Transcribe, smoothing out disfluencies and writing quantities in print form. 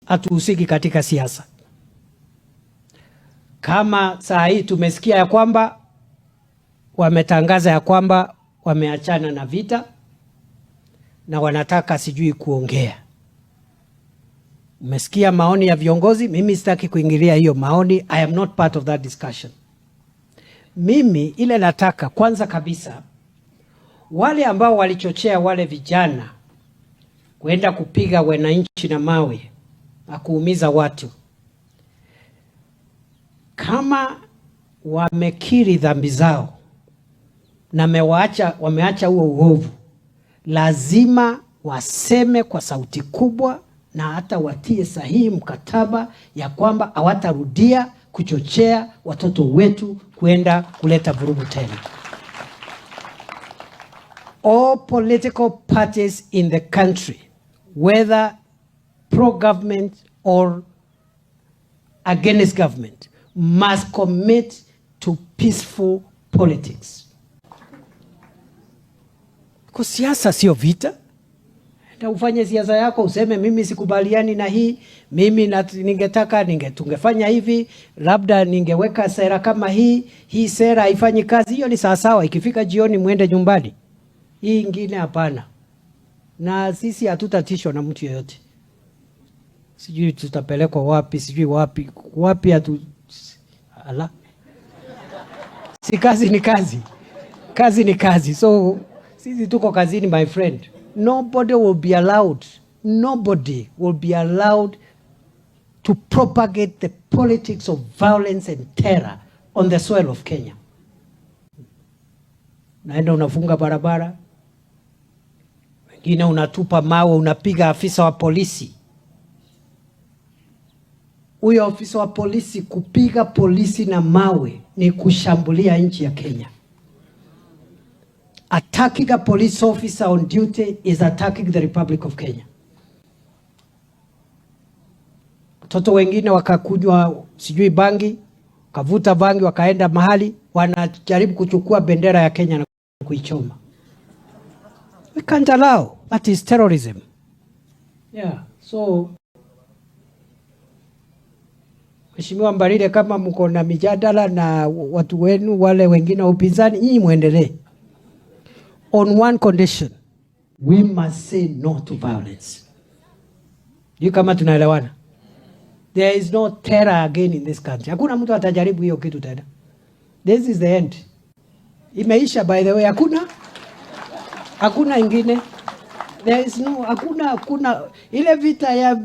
Hatuhusiki katika siasa. Kama saa hii tumesikia ya kwamba wametangaza ya kwamba wameachana na vita na wanataka sijui kuongea. Umesikia maoni ya viongozi. Mimi sitaki kuingilia hiyo maoni. I am not part of that discussion. Mimi ile nataka kwanza kabisa, wale ambao walichochea wale vijana kwenda kupiga wananchi na mawe na kuumiza watu, kama wamekiri dhambi zao na wameacha huo uovu, lazima waseme kwa sauti kubwa na hata watie sahihi mkataba ya kwamba hawatarudia kuchochea watoto wetu kwenda kuleta vurugu tena. All political parties in the country, whether pro-government or against government, must commit to peaceful politics. Kwa siasa sio vita. Na ufanye siasa yako, useme mimi sikubaliani na hii, mimi ningetaka tungefanya hivi, labda ningeweka sera kama hii, hii sera haifanyi kazi. Hiyo ni sawasawa. Ikifika jioni mwende nyumbani. Hii ingine hapana. Na sisi hatutatishwa na mtu yeyote. Sijui tutapelekwa wapi, sijui wapi, wapi hatu ala. Si kazi ni kazi. Kazi ni kazi. So sisi tuko kazini, my friend. Nobody will be allowed. Nobody will be allowed to propagate the politics of violence and terror on the soil of Kenya. Naenda unafunga barabara, wengine unatupa mawe, unapiga afisa wa polisi. Huyo afisa wa polisi, kupiga polisi na mawe ni kushambulia nchi ya Kenya. Attacking a police officer on duty is attacking the Republic of Kenya. Watoto wengine wakakunywa sijui bangi, wakavuta bangi, wakaenda mahali wanajaribu kuchukua bendera ya Kenya na kuichoma. We can't allow. That is terrorism. Yeah. So Mheshimiwa Mbarire, kama mko na mijadala na watu wenu wale wengine wa upinzani, nyinyi muendelee. On one condition, we must say no to violence. Sijui kama tunaelewana. There is no terror again in this country. Hakuna mtu atajaribu hiyo kitu tena. This is the end. Imeisha, by the way, hakuna ingine. There is no, hakuna ile vita ya